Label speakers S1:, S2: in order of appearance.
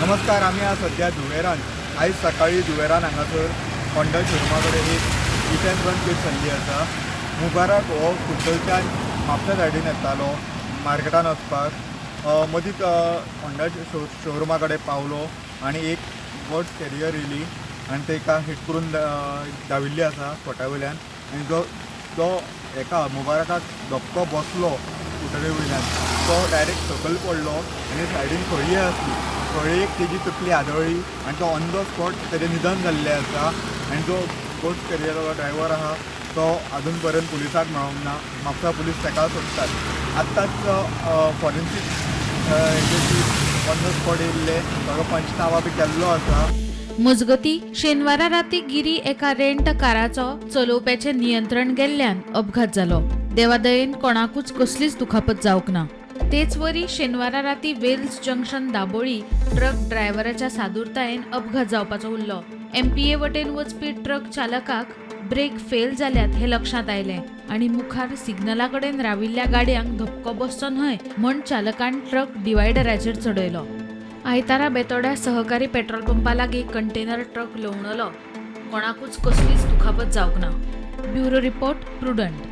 S1: नमस्कार, आमी आज सद्या धुवेरान. आयज सकाळी धुवेरान हांगासर होंडा शोरुमा कडेन एक हिट अँड रन केस जाल्ली आसा. मुबारक हो कुडचडच्यान म्हापशा सायडीन येतालो मार्केटान वचपाक. मदींच होंडा शोरुमा कडेन पावलो आनी एक गॉड्स कॅरियर येयली आनी तेका हिट करून धांविल्ली आसा स्पॉटा वयल्यान. आनी जो जो हेका मुबारकाक धपको बसलो स्कुटरी वयल्यान, तो डायरेक्ट सकयल पडलो आनी सायडीन खळी आसली, खळयेक तेजी तकली आदळ्ळी आनी तो ऑन the spot तेजें निधन जाल्लें आसा. आनी जो गोड्स कॅरियरवालो ड्रायवर आहा तो अजून पर्यंत पुलिसाक मेळोंक ना. म्हापसा पुलीस ताका सोदतात. आत्ताच फॉरेन्सीक हेजे ऑन the spot येयल्ले, सगळो पंचनामा बी केल्लो आसा.
S2: मजगती, शेनवारा राती गिरी एका रेंट काराचो चलोवप्याचें नियंत्रण गेल्ल्यान अपघात जालो. देवादयेन कोणाकूच कसलीच दुखापत जावंक ना. तेच वरी शेनवारा राती वेल्स जंक्शन दाबोळी ट्रक ड्रायव्हराच्या सादुरतायेन अपघात जावपाचो उरलो. एमपीए वटेन वचपी ट्रक चालकाक ब्रेक फेल जाल्यात हें लक्षांत आयलें आनी मुखार सिग्नला कडेन राविल्ल्या गाडयांक धपको बसचो न्हय म्हण चालकान ट्रक डिवायडराचेर चडयलो. आयतारा बेतोड्या सहकारी पेट्रोल पंपा लागीं कंटेनर ट्रक लवणलो. कोणाकूच कसलीच दुखापत जावंक ना. Bureau report, Prudent.